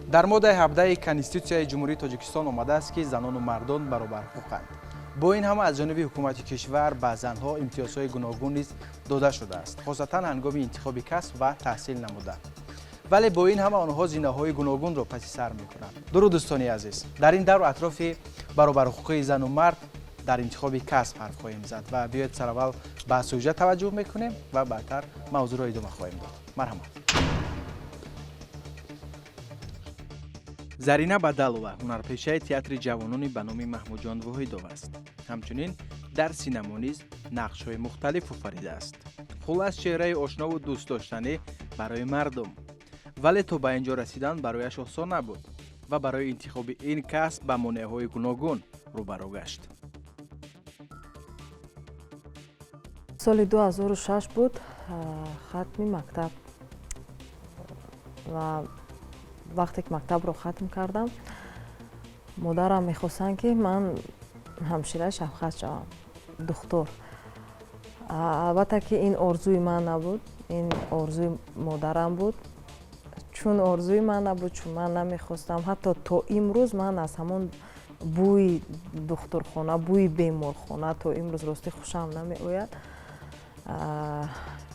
Дар моддаи 17 Конститутсияи Ҷумҳурии Тоҷикистон омадааст, ки занону мардон баробарҳуқуқанд. Бо ин ҳама, аз ҷониби ҳукумати кишвар ба занҳо имтиёзҳои гуногун низ дода шудааст, хосатан ҳангоми интихоби касб ва таҳсил намуда. Вале бо ин ҳама онҳо зинаҳои гуногунро паси сар мекунанд. Дуруд, дӯстони азиз! Дар ин давр атрофи баробарҳуқуқии зану мард дар интихоби касб ҳарф хоҳем зад ва биёед, сараввал ба сӯжа таваҷҷӯҳ мекунем ва баъдтар мавзӯъро идома хоҳем дод. Марҳамат. Зарина Бадалова ҳунарпешаи театри ҷавонони ба номи Маҳмудҷон Воҳидов аст. Ҳамчунин дар синамо низ нақшҳои мухталиф офаридааст. Хуллас, чеҳраи ошнову дӯстдоштанӣ барои мардум. Вале то ба ин ҷо расидан барояш осон набуд ва барои интихоби ин касб ба монеаҳои гуногун рӯбарӯ гашт. Соли 2006 буд, хатми мактаб, ва вақте ки мактабро хатм кардам, модарам мехостанд, ки ман ҳамшираи шафқат шавам, духтур. Албатта ки ин орзуи ман набуд, ин орзуи модарам буд. Чун орзуи ман набуд, чун ман намехостам, ҳатто то имрӯз ман аз ҳамон бӯи духтурхона, бӯи беморхона то имрӯз, ростӣ, хушам намеояд.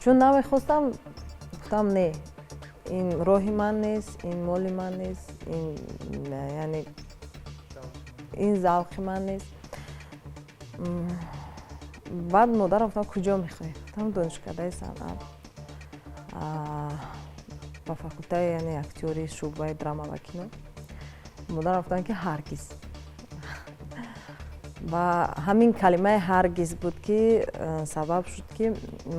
Чун намехостам, гуфтам: «Не, ин роҳи ман нест, ин моли ман нест, ин, яъне, ин завқи ман нест». Баъд модарам гуфтам: «Куҷо мехоҳӣ?» Гуфтам: «Донишкадаи санъат, ба факултаи, яъне, актёри, шӯъбаи драма ва кино». Модарам гуфтанд, ки ҳаргиз. Ва ҳамин калимаи «ҳаргиз» буд, ки сабаб шуд, ки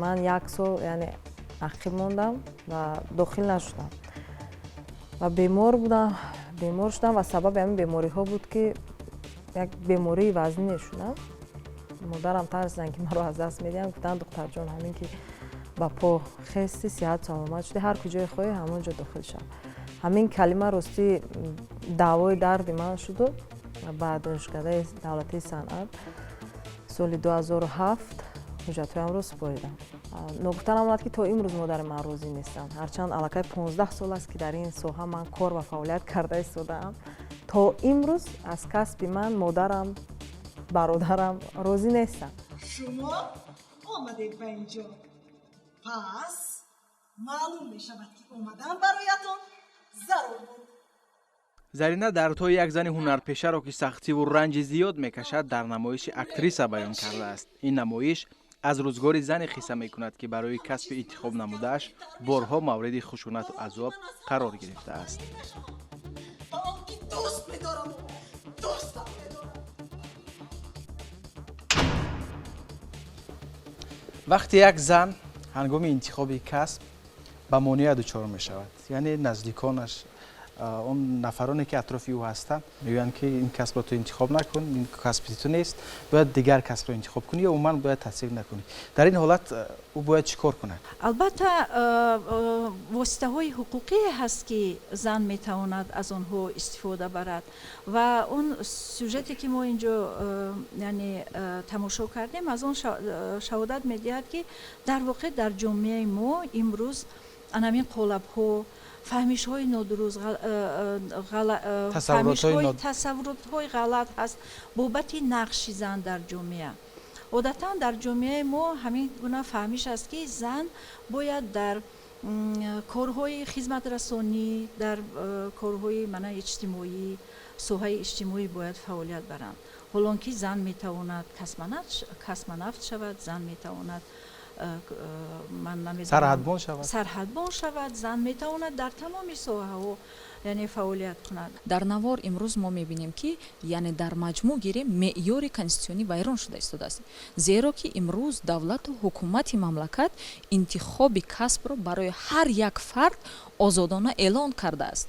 ман як сол, яъне, ақиб мондам ва дохил нашудам ва бемор будам, бемор шудам. Ва сабаби ҳамин бемориҳо буд, ки як бемории вазнине шудам. Модарам тарсиданд, ки маро аз даст медиҳанд. Гуфтанд: «Духтарҷон, ҳамин ки ба по хести, сиҳат саломат шудӣ, ҳар куҷое хоҳӣ, ҳамон ҷо дохил шав». Ҳамин калима, ростӣ, давои дарди ман шуду ба Донишкадаи давлатии санъат соли 2007 ҳуҷҷатҳоямро супоридам. Ногуфта намонад, ки то имрӯз модари ман розӣ нестанд. Ҳарчанд аллакай 15 сол аст, ки дар ин соҳа ман кор ва фаъолият карда истодаам, то имрӯз аз касби ман модарам, бародарам розӣ нестанд. Шумо омадед ба инҷо, пас маълум мешавад, ки омадан бароятон зарур буд. Зарина дардҳои як зани ҳунарпешаро, ки сахтиву ранҷи зиёд мекашад, дар намоиши «Актриса» баён кардааст. Ин намоиш аз рӯзгори зане қисса мекунад, ки барои касби интихоб намудааш борҳо мавриди хушунату азоб қарор гирифтааст. Ба он ки дӯст медораму дӯстам медорам. Вақте як зан ҳангоми интихоби касб ба монеа дучор мешавад, яъне наздиконаш, он нафароне, ки атрофи ӯ ҳастанд, мегӯянд, ки ин касбро ту интихоб накун, ин касби ту нест, бояд дигар касбро интихоб кунӣ ё умуман бояд таҳсил накунӣ, дар ин ҳолат ӯ бояд чӣ кор кунад? Албатта, воситаҳои ҳуқуқие ҳаст, ки зан метавонад аз онҳо истифода барад. Ва он сюжете, ки мо инҷо, яъне, тамошо кардем, аз он шаҳодат медиҳад, ки дар воқеъ дар ҷомеаи мо имрӯз анамин қолабҳо, фаҳмишҳои нодуруст, тасаввуротҳои ғалат ҳаст бобати нақши зан дар ҷомеа. Одатан дар ҷомеаи мо ҳамин гуна фаҳмиш аст, ки зан бояд дар корҳои хизматрасонӣ, дар корҳои мана иҷтимоӣ, соҳаи иҷтимоӣ бояд фаъолият баранд, ҳолон ки зан метавонад космонавт шавад, зан метавонад, ман намедонам, сарҳадбон шавад. Сарҳадбон шавад, зан метавонад дар тамоми соҳаҳо, яъне, фаъолият кунад. Дар навор имрӯз мо мебинем, ки, яъне, дар маҷмӯъ гирем, меъёри конститутсионӣ вайрон шуда истодааст, зеро ки имрӯз давлату ҳукумати мамлакат интихоби касбро барои ҳар як фард озодона эълон кардааст.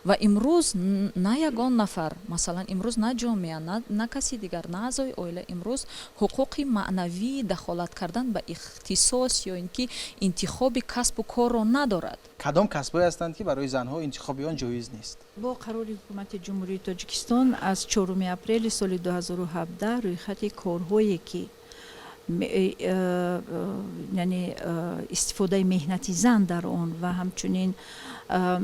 Ва имрӯз на ягон нафар, масалан, имрӯз на ҷомеа, на каси дигар, на аъзои оила имрӯз ҳуқуқи маънавии дахолат кардан ба ихтисос ё ин ки интихоби касбу корро надорад. Кадом касбҳое ҳастанд, ки барои занҳо интихоби он ҷоиз нест? Бо қарори Ҳукумати Ҷумҳурии Тоҷикистон аз 4 апрели соли 2017 рӯйхати корҳое, ки Яъне истифодаи меҳнати зан дар он ва ҳамчунин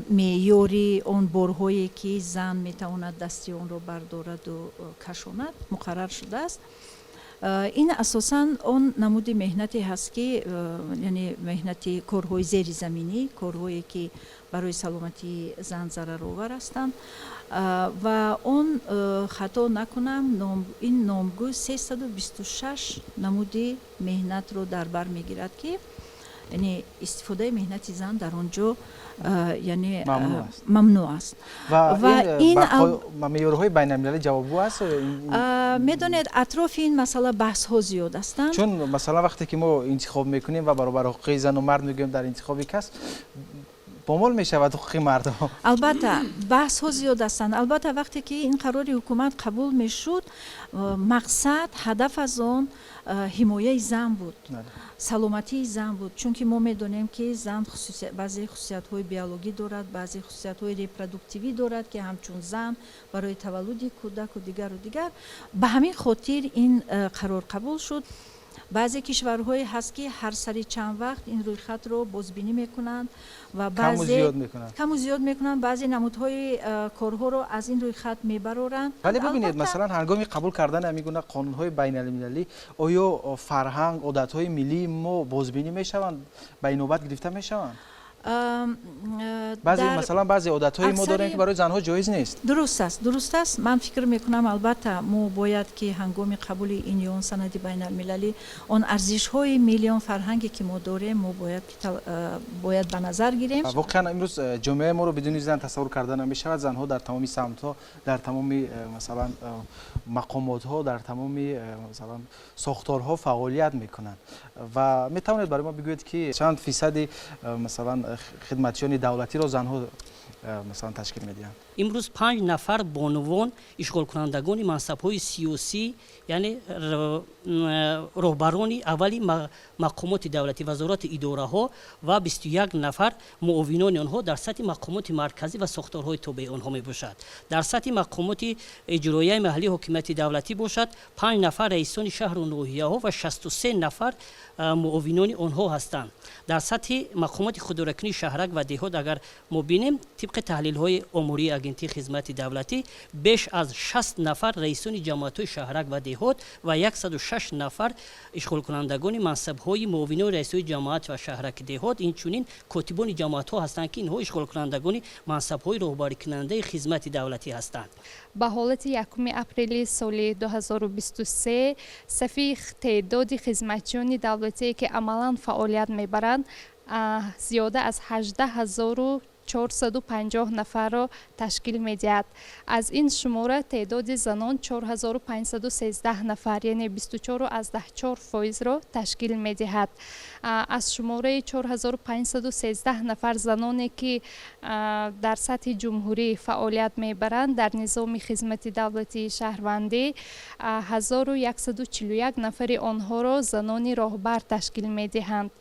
меъёри он борҳое, ки зан метавонад дасти онро бардораду кашонад, муқаррар шудааст. Ин асосан он намуди меҳнате ҳаст, ки яъне меҳнати корҳои зеризаминӣ, корҳое, ки барои саломатии зан зараровар ҳастанд. Ва он, хато накунам, ин номгӯ 326 намуди меҳнатро дар бар мегирад, ки яъне истифодаи меҳнати зан дар он ҷо яъне мамнӯъ аст. Ва ин меъёрҳои байналмилалӣ ҷавобгӯ аст? Медонед, атрофи ин масъала баҳсҳо зиёд ҳастанд. Чун, масалан, вақте ки мо интихоб мекунем ва баробар ҳуқуқи зану мард мегӯем, дар интихоби касб помол мешавад ҳуқуқи мардҳо. Албатта, баҳсҳо зиёд ҳастанд. Албатта, вақте ки ин қарори ҳукумат қабул мешуд, мақсад, ҳадаф аз он ҳимояи зан буд, саломатии зан буд, чунки мо медонем, ки зан баъзе хусусиятҳои биологӣ дорад, баъзе хусусиятҳои репродуктивӣ дорад, ки ҳамчун зан барои таваллуди кӯдаку дигару дигар. Ба ҳамин хотир ин қарор қабул шуд. Баъзе кишварҳое ҳаст, ки ҳар сари чанд вақт ин рӯйхатро бозбинӣ мекунанд ва каму зиёд мекунанд, баъзе намудҳои корҳоро аз ин рӯйхат мебароранд. Вале бибинед, масалан, ҳангоми қабул кардани ҳамин гуна қонунҳои байналмилалӣ, оё фарҳанг, одатҳои миллии мо бозбинӣ мешаванд, ба инобат гирифта мешаванд? Баъзе, масалан, баъзе одатҳои мо дорем, ки барои занҳо ҷоиз нест. Дуруст аст, дуруст аст. Ман фикр мекунам, албатта, мо бояд, ки ҳангоми қабули ин ё он санади байналмилалӣ, он арзишҳои милли, он фарҳанге, ки мо дорем, мо бояд ба назар гирем. Воқеан, имрӯз ҷомеаи моро бидуни зан тасаввур карда намешавад. Занҳо дар тамоми самтҳо, дар тамоми, масалан, мақомотҳо, дар тамоми, масалан, сохторҳо фаъолият мекунанд. Ва метавонед барои мо бигӯед, ки чанд фисади, масалан, хидматчиёни давлатиро занҳо, масалан, ташкил медиҳанд? Имрӯз панҷ нафар бонувон ишғолкунандагони мансабҳои сиёсӣ, яъне роҳбарони аввали мақомоти давлатӣ, вазорату идораҳо ва 21 нафар муовинони онҳо дар сатҳи мақомоти марказӣ ва сохторҳои тобеи онҳо мебошад. Дар сатҳи мақомоти иҷроияи маҳаллии ҳокимияти давлатӣ бошад, панҷ нафар раисони шаҳру ноҳияҳо ва 63 нафар муовинони онҳо ҳастанд. Дар сатҳи мақомоти худидоракунии шаҳрак ва деҳот агар мо бинем, тибқи таҳлилҳои омории Агентии хизмати давлатӣ, беш аз 60 нафар раисони ҷамоатҳои шаҳрак ва деҳот ва 106 нафар ишғолкунандагони мансабҳои муовинони раисои ҷамоат ва шаҳраки деҳот, инчунин котибони ҷамоатҳо ҳастанд, ки инҳо ишғолкунандагони мансабҳои роҳбарикунандаи хизмати давлатӣ ҳастанд. Ба ҳолати 1 апрели соли 2023 сафи теъдоди хизматчиёни давлатие, ки амалан фаъолият мебаранд, зиёда аз 18 450 нафарро ташкил медиҳад. Аз ин шумора теъдоди занон 4513 нафар, яъне 24,4 фоизро ташкил медиҳад. Аз шумораи 4513 нафар заноне, ки дар сатҳи ҷумҳурӣ фаъолият мебаранд дар низоми хизмати давлатии шаҳрвандӣ, 1141 нафари онҳоро занони роҳбар ташкил медиҳанд.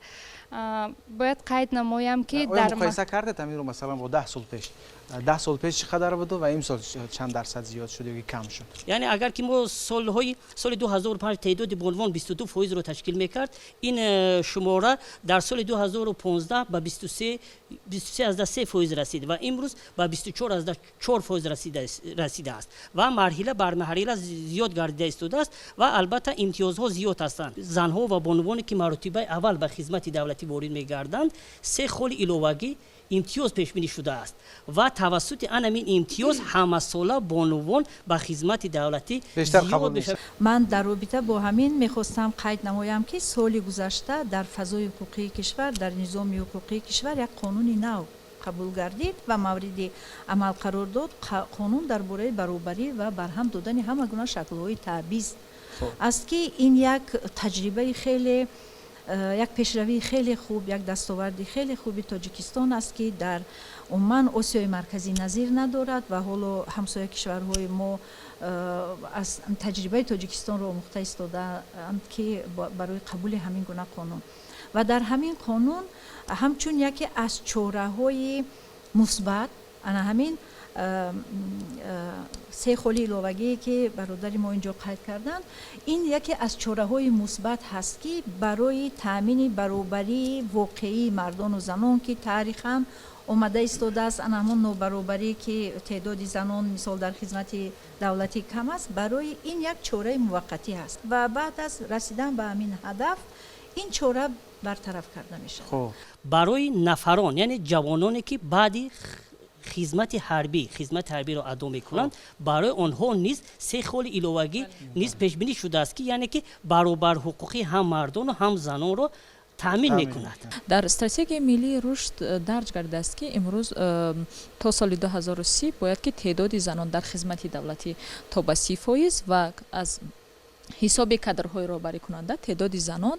Бояд қайд намоям, ки дар муқоиса кардед ҳаминро, масалан, бо 10 сол пеш? 10 сол пеш чӣ қадар буду ва имсол чанд дарсад зиёд шуд ё кам шуд? Яъне агар ки мо солҳои соли 2005 теъдоди бонувон 22 фоизро ташкил мекард, ин шумора дар соли 2015 ба 23,3 фоиз расид ва имрӯз ба 24,4 фоиз расидааст ва марҳила бар марҳила зиёд гардида истодааст. Ва албатта, имтиёзҳо зиёд ҳастанд. Занҳо ва бонувоне, ки маротибаи аввал ба хизмати давлатӣ ворид мегарданд, се холи иловагӣ имтиёз пешбинӣ шудааст ва тавассути анамин имтиёз ҳамасола бонувон ба хизмати давлатӣ зиёд. Ман дар робита бо ҳамин мехостам қайд намоям, ки соли гузашта дар фазои ҳуқуқии кишвар, дар низоми ҳуқуқии кишвар як қонуни нав қабул гардид ва мавриди амал қарор дод. Қонун дар бораи баробарӣ ва барҳам додани ҳама гуна шаклҳои таъбиз аст, ки ин як таҷрибаи хеле, як пешравии хеле хуб, як дастоварди хеле хуби Тоҷикистон аст, ки дар умуман Осиёи Марказӣ назир надорад. Ва ҳоло ҳамсоя кишварҳои мо аз таҷрибаи Тоҷикистонро омӯхта истодаанд, ки барои қабули ҳамин гуна қонун ва дар ҳамин қонун ҳамчун яке аз чораҳои мусбат ана ҳамин. Се холи иловагие, ки бародари мо инҷо қайд карданд, ин яке аз чораҳои мусбат ҳаст, ки барои таъмини баробарии воқеии мардону занон, ки таърихан омада истодааст, ана ҳамон нобаробарӣ, ки теъдоди занон, мисол, дар хизмати давлатӣ кам аст, барои ин як чораи муваққатӣ ҳаст ва баъд аз расидан ба ҳамин ҳадаф ин чора бартараф карда мешавад. Барои нафарон, яъне ҷавононе, ки баъди хизмати ҳарбӣ хизмати ҳарбиро адо мекунанд, барои онҳо низ се холи иловагӣ низ пешбинӣ шудааст, ки яъне ки баробарҳуқуқӣ ҳам мардону ҳам занонро таъмин мекунад. Дар Стратегияи миллии рушд дарҷ гардидааст, ки имрӯз то соли 2030 бояд ки теъдоди занон дар хизмати давлатӣ то ба 30% ва аз ҳисоби кадрҳои роҳбарикунанда теъдоди занон,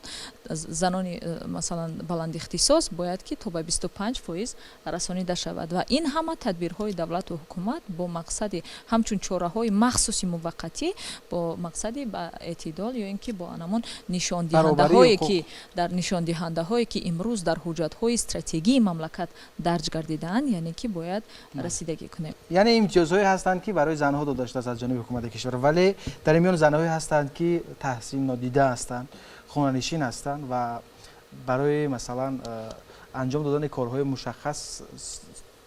занони масалан, баландихтисос бояд ки то ба 25% расонида шавад. Ва ин ҳама тадбирҳои давлату ҳукумат бо мақсади ҳамчун чораҳои махсуси муваққатӣ, бо мақсади ба эътидол ё ин ки бо анамон нишондиҳандаҳое ки дар нишондиҳандаҳое ки имрӯз дар ҳуҷҷатҳои стратегии мамлакат дарҷ гардидаанд, яъне ки бояд расидагӣ кунем. Яъне имтиёзҳое ҳастанд, ки барои занҳо дода шудааст аз ҷониби ҳукумати кишвар, вале дар ин миён занҳое ҳастанд, ки таҳсил нодида ҳастанд, хонанишин ҳастанд ва барои, масалан, анҷом додани корҳои мушаххас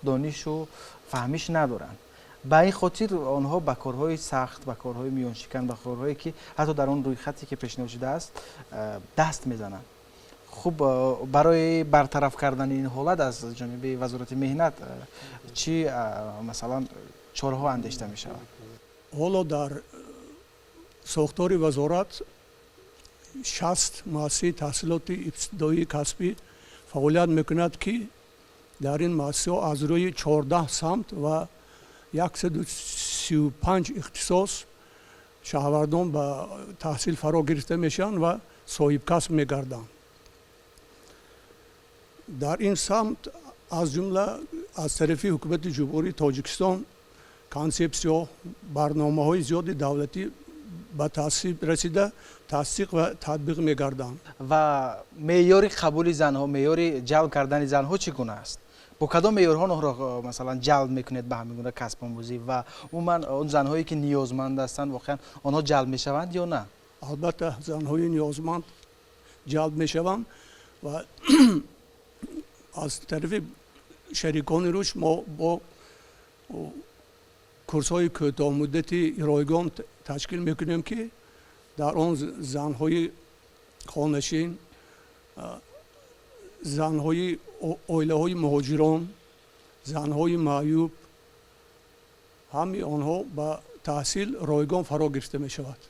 донишу фаҳмиш надоранд. Ба ин хотир онҳо ба корҳои сахт, ба корҳои миёншикан, ба корҳое, ки ҳатто дар он рӯйхате ки пешниҳод шудааст, даст мезананд. Хуб, барои бартараф кардани ин ҳолат аз ҷониби Вазорати меҳнат чӣ, масалан, чораҳо андешта мешавад? Ҳоло дар сохтори вазорат 60 муассисаи таҳсилоти ибтидоии касбӣ фаъолият мекунад, ки дар ин муассисаҳо аз рӯи 14 самт ва 135 ихтисос шаҳрвандон ба таҳсил фаро гирифта мешаванд ва соҳибкасб мегарданд. Дар ин самт, аз ҷумла аз тарафи Ҳукумати Ҷумҳурии Тоҷикистон, консепсиё, барномаҳои зиёди давлатӣ ба тасвиб расида, тасдиқ ва татбиқ мегарданд. Ва меъёри қабули занҳо, меъёри ҷалб кардани занҳо чӣ гуна аст? Бо кадом меъёрҳо онҳоро, масалан, ҷалб мекунед ба ҳамин гуна касбомӯзӣ? Ва умуман он занҳое, ки ниёзманд ҳастанд, воқеан онҳо ҷалб мешаванд ё на? Албатта, занҳои ниёзманд ҷалб мешаванд ва аз тарафи шарикони рушд мо бо курсҳои кӯтоҳмуддати ройгон ташкил мекунем, ки дар он занҳои хонашин, занҳои оилаҳои муҳоҷирон, занҳои маъюб, ҳамаи онҳо ба таҳсил ройгон фаро гирифта мешавад.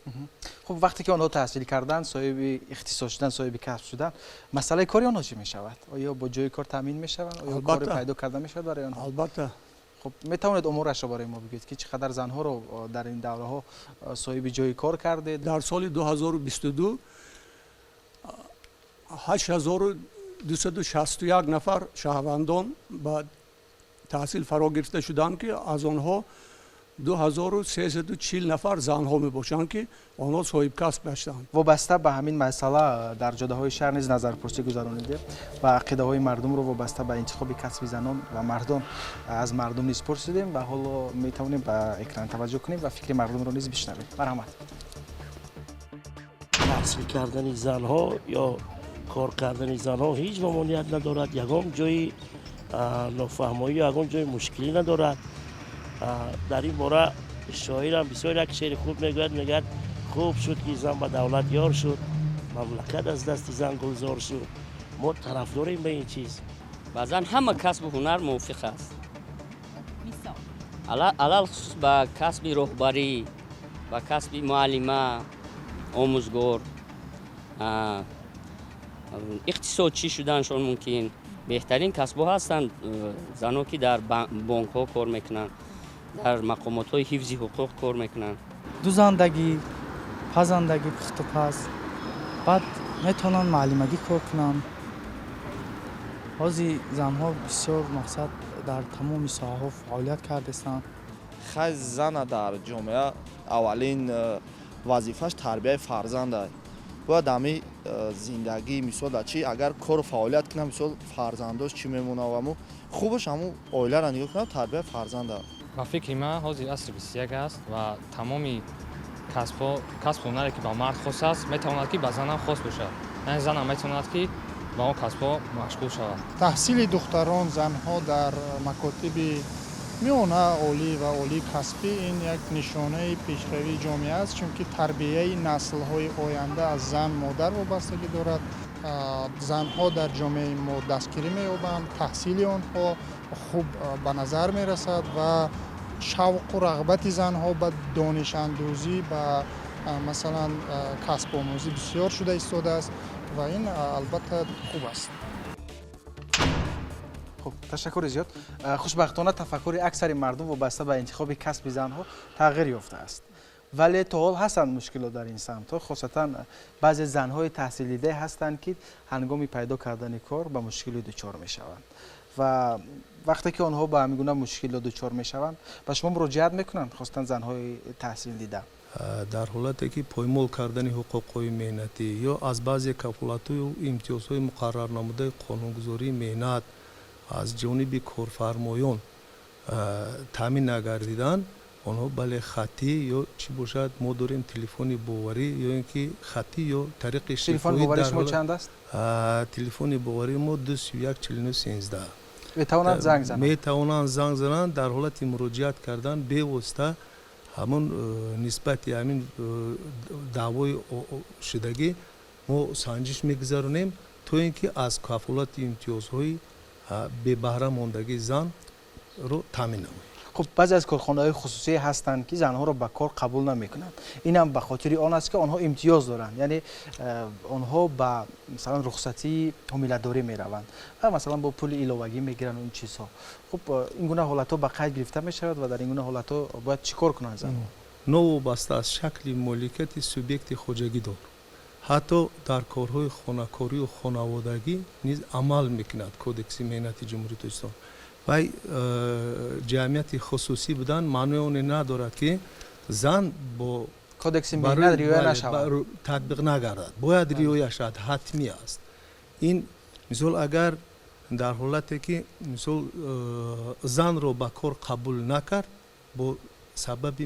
Хуб, вақте ки онҳо таҳсил карданд, соҳиби ихтисос шуданд, соҳиби касб шуданд, масъалаи кори онҳо чӣ мешавад? Оё бо ҷои кор таъмин мешаванд? Оё кор пайдо карда мешавад барои онҳо? Албатта. Хуб, метавонед оморашро барои мо бигӯед, ки чӣ қадар занҳоро дар ин давраҳо соҳиби ҷои кор кардед? Дар соли 2022 8261 нафар шаҳрвандон ба таҳсил фаро гирифта шуданд, ки аз онҳо 2340 нафар занҳо мебошанд, ки онҳо соҳибкасб гаштанд. Вобаста ба ҳамин масъала дар ҷодаҳои шаҳр низ назарпурсӣ гузаронидем ва ақидаҳои мардумро вобаста ба интихоби касби занон ва мардон аз мардум низ пурсидем. Ва ҳоло метавонем ба экран таваҷҷӯҳ кунем ва фикри мардумро низ бишнавем. Марҳамат. Таҳсил кардани занҳо ё кор кардани занҳо ҳеҷ мамоният надорад, ягон ҷои нофаҳмоӣ ё ягон ҷои мушкилӣ надорад. Дар ин бора шоирам бисёр як шеъри хуб мегӯяд. Мегӯяд: «Хуб шуд, ки зан ба давлат ёр шуд, мамлакат аз дасти зан гулзор шуд». Мо тарафдорем ба ин чиз. Ба зан ҳама касбу ҳунар мувофиқ аст, алалхусус ба касби роҳбарӣ, ба касби муаллима, омӯзгор, иқтисодчӣ шуданшон мумкин. Беҳтарин касбҳо ҳастанд занон, ки дар бонкҳо кор мекунанд, дар мақомотҳои ҳифзи ҳуқуқ кор мекунанд. Дузандагӣ, пазандагӣ, пухтупаз, баъд метавонанд муаллимагӣ кор кунанд. Ҳозир занҳо бисёр, мақсад, дар тамоми соҳаҳо фаъолият кардастанд. Хай, зана дар ҷомеа аввалин вазифааш тарбияи фарзанд аст. Бояд ҳами зиндагӣ, мисол, дар чи агар кору фаъолият кунам, мисол, фарзандош чӣ мемонад? Аму хубаш ҳаму оиларо нигоҳ кунам, тарбияи фарзанда. Ба фикри ман, ҳозир асри 21 аст ва тамоми касбҳо, касбу ҳунаре, ки ба мард хос аст, метавонад, ки ба занам хос бошад, яъне занам метавонад, ки ба он касбҳо машғул шавад. Таҳсили духтарон, занҳо дар макотиби миёна, олӣ ва олии касбӣ ин як нишонаи пешравии ҷомеа аст, чунки тарбияи наслҳои оянда аз зан, модар вобастагӣ дорад. Занҳо дар ҷомеаи мо дастгирӣ меёбанд, таҳсили онҳо хуб ба назар мерасад ва шавқу рағбати занҳо ба донишандӯзӣ, ба масалан касбомӯзӣ бисёр шуда истодааст ва ин албатта хуб аст. Хуб, ташаккури зиёд. Хушбахтона, тафаккури аксари мардум вобаста ба интихоби касби занҳо тағйир ёфтааст, вале то ҳол ҳастанд мушкилот дар ин самтҳо. Хосатан баъзе занҳои таҳсилдидае ҳастанд, ки ҳангоми пайдо кардани кор ба мушкилӣ дучор мешаванд ва вақте ки онҳо ба ҳамин гуна мушкилот дучор мешаванд, ба шумо муроҷиат мекунанд, хосатан занҳои таҳсилдида? Дар ҳолате ки поймол кардани ҳуқуқҳои меҳнатӣ ё аз баъзе кафолатҳою имтиёзҳои муқаррарнамудаи қонунгузории меҳнат аз ҷониби корфармоён таъмин нагардиданд, онҳо, бале, хаттӣ ё чӣ бошад, мо дорем телефони боварӣ ё ин ки хаттӣ ё тариқи чанд аст? Телефони боварии мо 231 49 13. Метавонанд занг зананд? Метавонанд занг зананд. Дар ҳолати муроҷиат кардан бевосита ҳамон нисбати ҳамин даъвои шудагӣ мо санҷиш мегузаронем, то ин ки аз кафолати имтиёзҳои бебаҳра мондагии занро таъмин намоем. Хуб, баъзе аз корхонаҳои хусусӣ ҳастанд, ки занҳоро ба кор қабул намекунанд. Инам ба хотири он аст, ки онҳо имтиёз доранд, яъне онҳо ба масалан рухсатии ҳомиладорӣ мераванд ва масалан бо пули иловагӣ мегиранд, ин чизҳо. Хуб, ин гуна ҳолатҳо ба қайд гирифта мешавад ва дар ин гуна ҳолатҳо бояд чӣ кор кунанд занҳо? Новобаста аз шакли моликияти субъекти хоҷагидор, ҳатто дар корҳои хонакорию хонаводагӣ низ амал мекунад Кодекси меҳнати Ҷумҳурии Тоҷикистон. Вай ҷамъияти хусусӣ будан маънои оне надорад, ки зан бо Кодекси меҳнат риоя нашавад. Татбиқ нагардад, бояд риоя шавад, ҳатмӣ аст ин. Мисол, агар дар ҳолате ки, мисол, занро ба кор қабул накард бо сабаби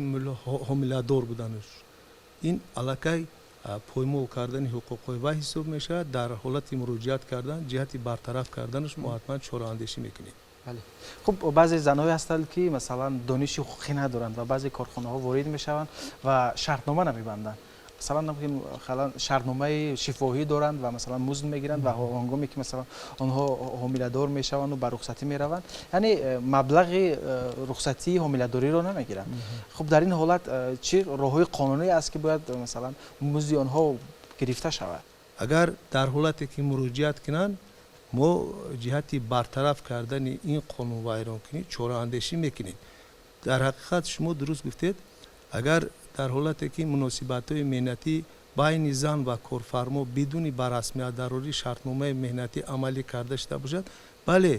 ҳомиладор буданаш, ин аллакай поймол кардани ҳуқуқҳои вай ҳисоб мешавад. Дар ҳолати муроҷиат кардан, ҷиҳати бартараф карданаш мо ҳатман чораандешӣ мекунем. Бале, хуб, баъзе занҳое ҳастанд, ки масалан дониши ҳуқуқӣ надоранд ва баъзе корхонаҳо ворид мешаванд ва шартнома намебанданд. Масалан, шартномаи шифоҳӣ доранд ва масалан музд мегиранд ва ҳангоме ки масалан онҳо ҳомиладор мешаванду ба рухсатӣ мераванд, яъне маблағи рухсатии ҳомиладориро намегиранд. Хуб, дар ин ҳолат чӣ роҳҳои қонунӣ аст, ки бояд масалан музди онҳо гирифта шавад? Агар дар ҳолате ки муроҷиат кунанд, мо ҷиҳати бартараф кардани ин қонунвайронкунӣ чораандешӣ мекунем. Дар ҳақиқат, шумо дуруст гуфтед, агар дар ҳолате ки муносибатҳои меҳнатӣ байни зан ва корфармо бидуни ба расмият дарории шартномаи меҳнатӣ амалӣ карда шуда бошад, бале,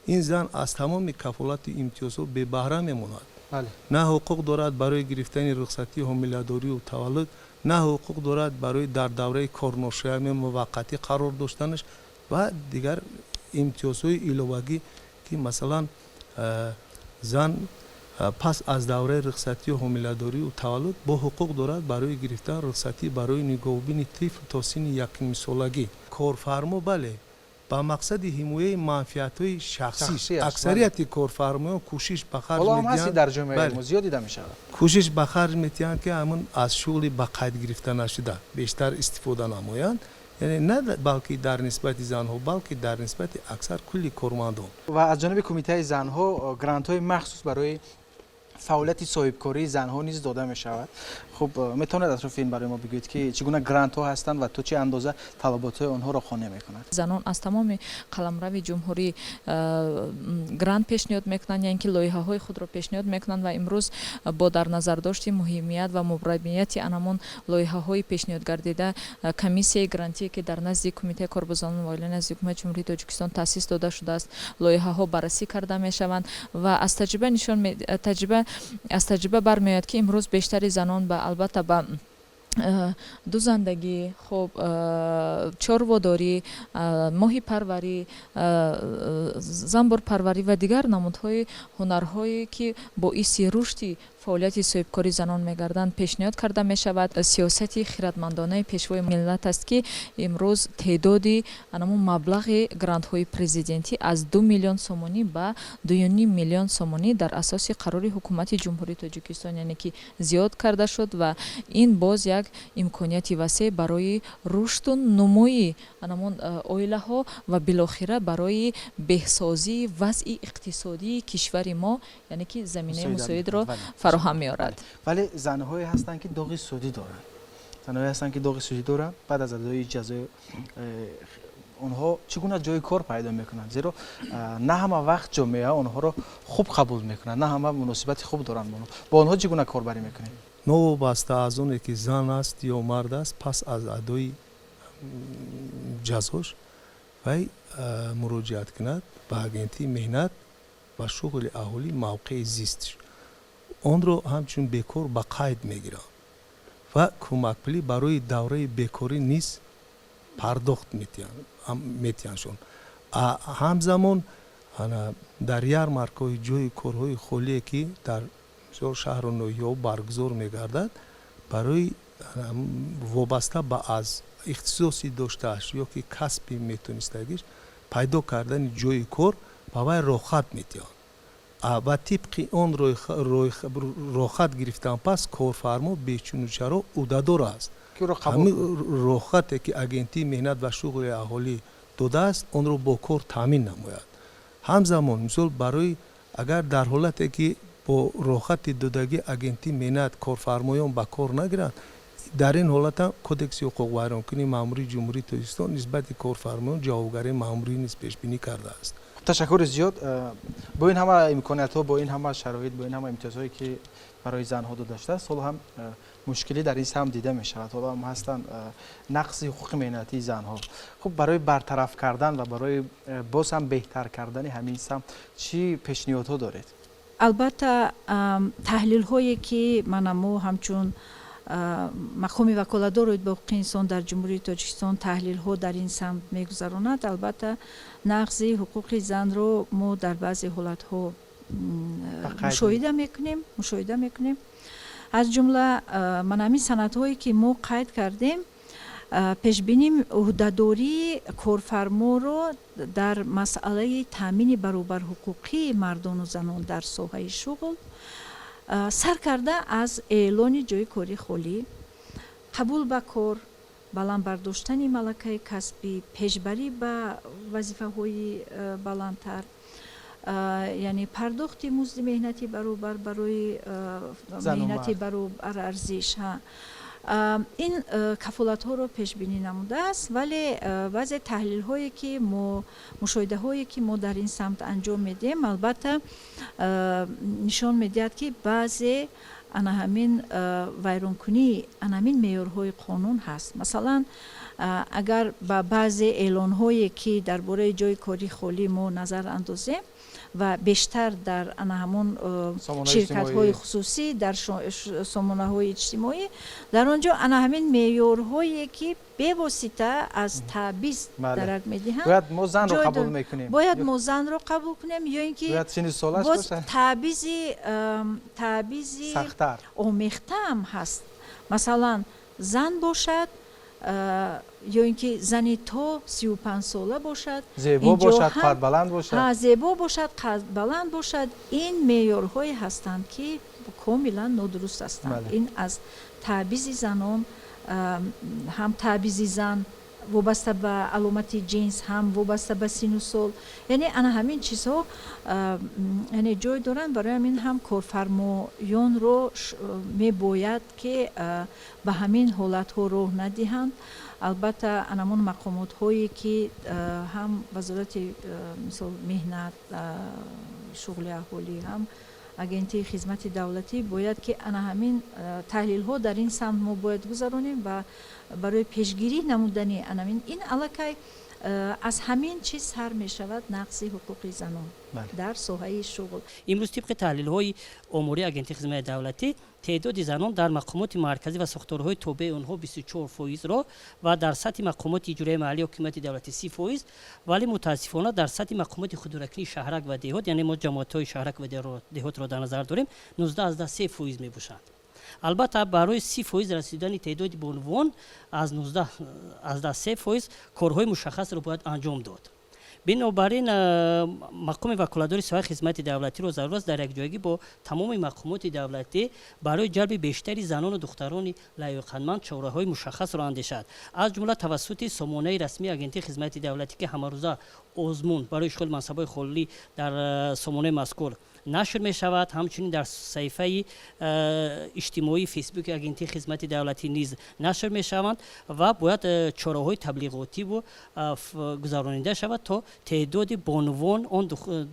ин зан аз тамоми кафолату имтиёзҳо бебаҳра мемонад. На ҳуқуқ дорад барои гирифтани рухсатии ҳомиладорию таваллуд, на ҳуқуқ дорад барои дар давраи корношоями муваққатӣ қарор доштанаш ва дигар имтиёзҳои иловагӣ, ки масалан зан пас аз давраи рухсатии ҳомиладорию таваллуд бо ҳуқуқ дорад барои гирифтан рухсатӣ барои нигоҳубини тифл то синни якнимсолагӣ. Корфармо, бале, ба мақсади ҳимояи манфиатҳои шахсӣ, аксарияти корфармоён кӯшиш ба харҷ дар ҷомеаи мо зиёд дида мешавад. Кӯшиш ба харҷ метиҳанд, ки ҳамун аз шуғли ба қайд гирифта нашуда бештар истифода намоянд, яъне на балки дар нисбати занҳо, балки дар нисбати аксар кулли кормандон. Ва аз ҷониби Кумитаи занҳо грантҳои махсус барои фаъолияти соҳибкории занҳо низ дода мешавад. Хуб, метавонед атрофи ин барои мо бигӯед, ки чӣ гуна грантҳо ҳастанд ва то чӣ андоза талаботҳои онҳоро қонеъ мекунад? Занон аз тамоми қаламрави ҷумҳурӣ грант пешниҳод мекунанд, яъне ки лоиҳаҳои худро пешниҳод мекунанд ва имрӯз бо дар назардошти муҳимият ва мубрамияти анамон лоиҳаҳои пешниҳодгардида, комиссияи грантие, ки дар назди Кумитаи кор бо занон ва оила назди Ҳукумати Ҷумҳурии Тоҷикистон таъсис дода шудааст, лоиҳаҳо баррасӣ карда мешаванд. Ва аз таҷриба нишон таҷриба аз таҷриба бармеояд, ки имрӯз бештари занон ба албатта ба Дузандагӣ, хуб, чорводорӣ, моҳипарварӣ, занбурпарварӣ ва дигар намудҳои ҳунарҳое, ки боиси рушди фаъолияти соҳибкории занон мегарданд, пешниҳод карда мешавад. Сиёсати хиратмандонаи Пешвои миллат аст, ки имрӯз теъдоди анамун маблағи грантҳои президентӣ аз 2 миллион сомонӣ ба 2,5 миллион сомонӣ дар асоси қарори Ҳукумати Ҷумҳурии Тоҷикистон, яъне ки зиёд карда шуд ва ин боз як имконияти васеъ барои рушду нумӯи анамун оилаҳо ва билохира барои беҳсозии вазъи иқтисодии кишвари мо, яъне ки заминаи мусоидро фароҳам меорад. Вале занҳое ҳастанд, ки доғи судӣ доранд, занҳое ҳастанд, ки доғи судӣ доранд. Баъд аз адои ҷазои онҳо чӣ гуна ҷои кор пайдо мекунанд? Зеро на ҳама вақт ҷомеа онҳоро хуб қабул мекунад, на ҳама муносибати хуб доранд бо онҳо. Бо онҳо чӣ гуна корбарӣ мекунед? Новобаста аз оне ки зан аст ё мард аст, пас аз адои ҷазош вай муроҷиат кунад ба Агентии меҳнат ва шуғли аҳолӣ, мавқеи зистш онро ҳамчун бекор ба қайд мегиранд ва кӯмакпулӣ барои давраи бекорӣ низ пардохт метиҳандшон. Ҳамзамон дар ярмаркаҳои ҷои корҳои холие, ки дар бисёр шаҳру ноҳияҳо баргузор мегардад, барои вобаста ба аз ихтисоси доштааш ё ки касби метонистагиш пайдо кардани ҷои кор ба вай роҳхат медиҳанд ва тибқи он роҳхат гирифтан пас корфармо бечуну чаро ӯҳдадор аст ҳамин роҳхате, ки Агентии меҳнат ва шуғли аҳолӣ додааст, онро бо кор таъмин намояд. Ҳамзамон, мисол, барои агар дар ҳолате ки бо роҳхати додагии Агентии меҳнат корфармоён ба кор нагиранд, дар ин ҳолат ҳам Кодекси ҳуқуқвайронкунии маъмурии Ҷумҳурии Тоҷикистон нисбати корфармоён ҷавобгарии маъмурӣ низ пешбинӣ кардааст. Ташаккури зиёд. Бо ин ҳама имкониятҳо, бо ин ҳама шароит, бо ин ҳама имтиёзҳое, ки барои занҳо дода шудааст, ҳоло ҳам мушкилӣ дар ин самт дида мешавад. Ҳоло ҳам ҳастанд нақзи ҳуқуқи меҳнатии занҳо. Хуб, барои бартараф кардан ва барои боз ҳам беҳтар кардани ҳамин самт чӣ пешниҳодҳо доред? Албатта, таҳлилҳое, ки мана мо ҳамчун мақоми ваколатдор оид ба ҳуқуқи инсон дар Ҷумҳурии Тоҷикистон таҳлилҳо дар ин самт мегузаронад, албатта, нақзи ҳуқуқи занро мо дар баъзе ҳолатҳо мушоҳида мекунем. Аз ҷумла мана ҳамин санадҳое, ки мо қайд кардем, пешбинӣ ӯҳдадории корфарморо дар масъалаи таъмини баробарҳуқуқии мардону занон дар соҳаи шуғл, сар карда аз эълони ҷои кори холӣ, қабул ба кор, баланд бардоштани малакаи касбӣ, пешбарӣ ба вазифаҳои баландтар, яъне пардохти музди меҳнати баробар барои меҳнати баробарарзиш, ин кафолатҳоро пешбинӣ намудааст. Вале баъзе таҳлилҳое, ки мо, мушоҳидаҳое, ки мо дар ин самт анҷом медиҳем, албатта, нишон медиҳад, ки баъзе ана ҳамин вайронкунии ана ҳамин меъёрҳои қонун ҳаст. Масалан, агар ба баъзе эълонҳое, ки дар бораи ҷои кори холӣ мо назар андозем ва бештар дар ана ҳамон ширкатҳои хусусӣ, дар сомонаҳои иҷтимоӣ, дар он ҷо ана ҳамин меъёрҳое, ки бевосита аз таъбиз дарак медиҳанд. Бояд мо занро қабул мекунем. Бояд мо занро қабул кунем ё ин ки боз таъбизи омехтаам ҳаст. Масалан, зан бошад ё ин ки зани то 35-сола бошад. Зебо бошад, қадбаланд бошад. Зебо бошад, қадбаланд бошад. Ин меъёрҳое ҳастанд, ки комилан нодуруст ҳастанд. Ин аз таъбизи занон, ҳам таъбизи зан вобаста ба аломати ҷинс, ҳам вобаста ба сину сол, яъне ана ҳамин чизҳо, яъне ҷой доранд. Барои ҳамин ҳам корфармоёнро мебояд, ки ба ҳамин ҳолатҳо роҳ надиҳанд. Албатта, анамон мақомотҳое, ки ҳам Вазорати, мисол, меҳнат, шуғли аҳолӣ, ҳам Агентии хизмати давлатӣ бояд, ки ана ҳамин таҳлилҳо дар ин самт мо бояд гузаронем ва барои пешгирӣ намудани анамин ин аллакай Аз ҳамин чиз сар мешавад нақзи ҳуқуқи занон дар соҳаи шуғл. Имрӯз тибқи таҳлилҳои омории Агентии хизмати давлатӣ, теъдоди занон дар мақомоти марказӣ ва сохторҳои тобеи онҳо 24%-ро ва дар сатҳи мақомоти иҷроияи маҳаллии ҳокимияти давлатӣ 30%, вале мутаассифона дар сатҳи мақомоти худидоракунии шаҳрак ва деҳот, яъне мо ҷамоатҳои шаҳрак ва деҳотро дар назар дорем, 19,3% мебошанд. Албатта, барои 30% расидани теъдоди бонувон аз 19,3% корҳои мушаххасро бояд анҷом дод. Бинобар ин мақоми ваколатдори соҳаи хизмати давлатиро зарур аст дар якҷоягӣ бо тамоми мақомоти давлатӣ барои ҷалби бештари занону духтарони лаёқатманд чораҳои мушаххасро андешад, аз ҷумла тавассути сомонаи расмии Агентии хизмати давлатӣ, ки ҳамарӯза озмун барои ишғоли мансабҳои холӣ дар сомонаи мазкур нашр мешавад, ҳамчунин дар саҳифаи иҷтимоии Фейсбуки Агентии хизмати давлатӣ низ нашр мешаванд ва бояд чораҳои таблиғотиву гузаронида шавад, то теъдоди бонувон, он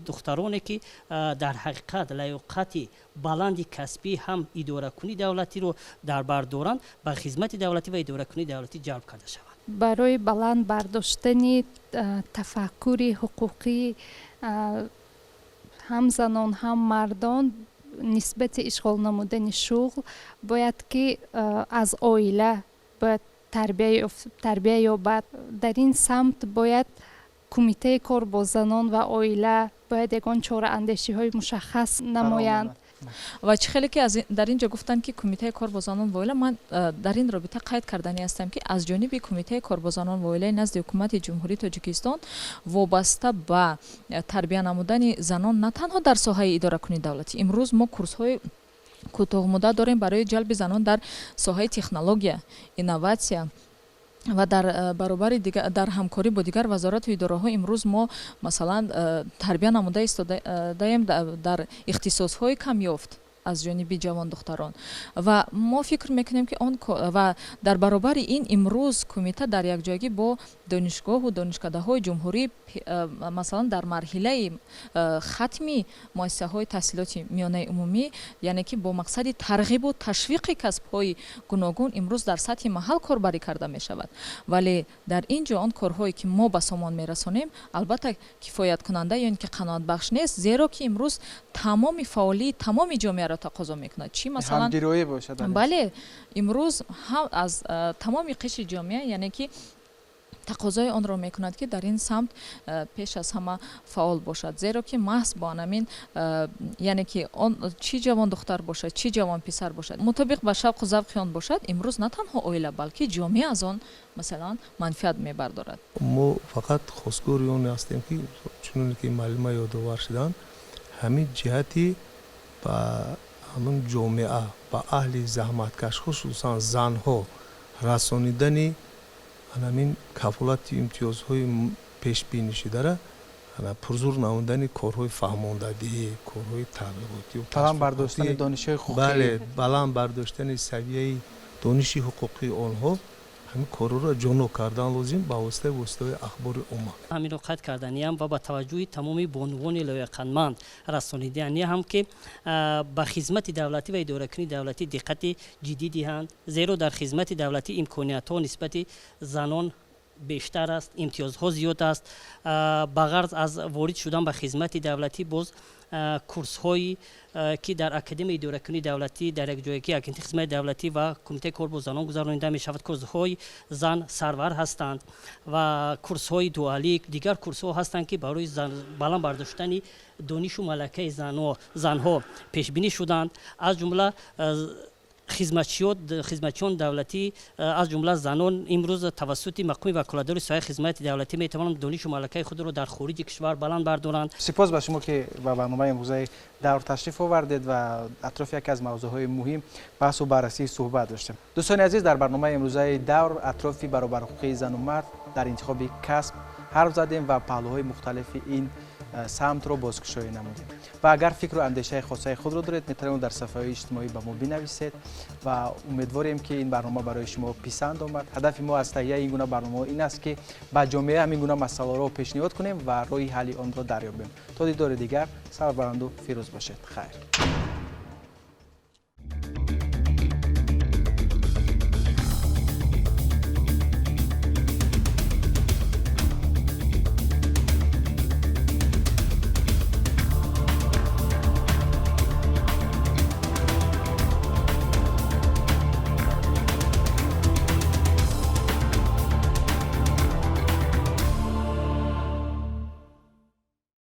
духтароне ки дар ҳақиқат лаёқати баланди касбӣ ҳам идоракунии давлатиро дар бар доранд, ба хизмати давлатӣ ва идоракунии давлатӣ ҷалб карда шаванд. Барои баланд бардоштани тафаккури ҳуқуқӣ ҳам занон, ҳам мардон нисбати ишғол намудани шуғл бояд ки аз оила бояд тарбия ёбад. Дар ин самт бояд Кумитаи кор бо занон ва оила бояд ягон чораандешиҳои мушаххас намоянд. Ва чӣ хеле ки дар ин ҷо гуфтанд, ки Кумитаи кор бо занон ва оила, ман дар ин робита қайд карданӣ ҳастам, ки аз ҷониби Кумитаи кор бо занон ва оилаи назди Ҳукумати Ҷумҳурии Тоҷикистон вобаста ба тарбия намудани занон на танҳо дар соҳаи идоракунии давлатӣ, имрӯз мо курсҳои кӯтоҳмуддат дорем барои ҷалби занон дар соҳаи технология, инноватсия ва дар баробари дар ҳамкорӣ бо дигар вазорату идораҳо имрӯз мо, масалан, тарбия намуда истодаем дар ихтисосҳои камёфт аз ҷониби ҷавондухтарон. Ва мо фикр мекунем, ки он ва дар баробари ин имрӯз кумита дар якҷоягӣ бо донишгоҳу донишкадаҳои ҷумҳурӣ, масалан, дар марҳилаи хатми муассисаҳои таҳсилоти миёнаи умумӣ, яъне ки бо мақсади тарғибу ташвиқи касбҳои гуногун, имрӯз дар сатҳи маҳал корбарӣ карда мешавад. Вале дар ин ҷо он корҳое ки мо ба сомон мерасонем, албатта, кифояткунанда ё ин ки қаноатбахш нест, зеро ки имрӯз тамоми фаъолии тамоми ҷомеаро тақозо мекунад. Чӣ масалан, бале, имрӯз ҳам аз тамоми қишри ҷомеа, яъне ки тақозои онро мекунад, ки дар ин самт пеш аз ҳама фаъол бошад, зеро ки маҳз бо анамин, яъне ки он чӣ ҷавон духтар бошад, чӣ ҷавон писар бошад, мутобиқ ба шавқу завқи он бошад, имрӯз на танҳо оила, балки ҷомеа аз он, масалан, манфиат мебардорад. Мо фақат хостгори он ҳастем, ки чуноне ки муаллима ёдовар шуданд, ҳамин ҷиҳати ба ҳамин ҷомеа, ба аҳли заҳматкаш, хусусан занҳо расонидани ҳамин кафолати имтиёзҳои пешбинӣ шудара, пурзур намудани корҳои фаҳмондадиҳӣ, корҳои таблиғотӣ. Баланд бардоштани донишҳои ҳуқуқӣ. Бале, баланд бардоштани савияи дониши ҳуқуқии онҳо, ҳамин корҳоро ҷоннок кардан лозим ба воситаи воситаҳои ахбори омма. Ҳаминро қайд карданиам ва ба таваҷҷӯҳи тамоми бонувони лояқатманд расониданиам, ки ба хизмати давлатӣ ва идоракунии давлатӣ диққати ҷиддӣ диҳанд, зеро дар хизмати давлатӣ имкониятҳо нисбати занон бештар аст, имтиёзҳо зиёд аст. Ба ғарз аз ворид шудан ба хизмати давлатӣ, боз курсҳое ки дар Академияи идоракунии давлатӣ дар якҷоягии Агентии хизмати давлатӣ ва Кумитаи кор бо занон гузаронида мешавад, курсҳои зан сарвар ҳастанд ва курсҳои дуалӣ, дигар курсҳо ҳастанд, ки барои баланд бардоштани донишу малакаи занҳо пешбинӣ шуданд. Аз ҷумла хизматчиён давлатӣ, аз ҷумла занон, имрӯз тавассути мақоми ваколатдори соҳаи хизмати давлатӣ метавонанд донишу малакаи худро дар хориҷи кишвар баланд бардоранд. Сипос ба шумо, ки ба барномаи имрӯзаи Давр ташриф овардед ва атрофи яке аз мавзӯъҳои муҳим баҳсу баррасӣ суҳбат доштем. Дӯстони азиз, дар барномаи имрӯзаи Давр атрофи баробарҳуқуқии зану мард дар интихоби касб ҳарф задем ва паҳлӯҳои мухталифи ин самтро бозкушоӣ намудем. Ва агар фикру андешаи хосаи худро доред, метавонед дар сафҳаҳои иҷтимоӣ ба мо бинависед ва умедворем, ки ин барнома барои шумо писанд омад. Ҳадафи мо аз таҳияи ин гуна барномаҳо ин аст, ки ба ҷомеа ҳамин гуна масъалаҳоро пешниҳод кунем ва роҳи ҳалли онро дарёбем. То дидори дигар, сарбаланду фирӯз бошед. Хайр.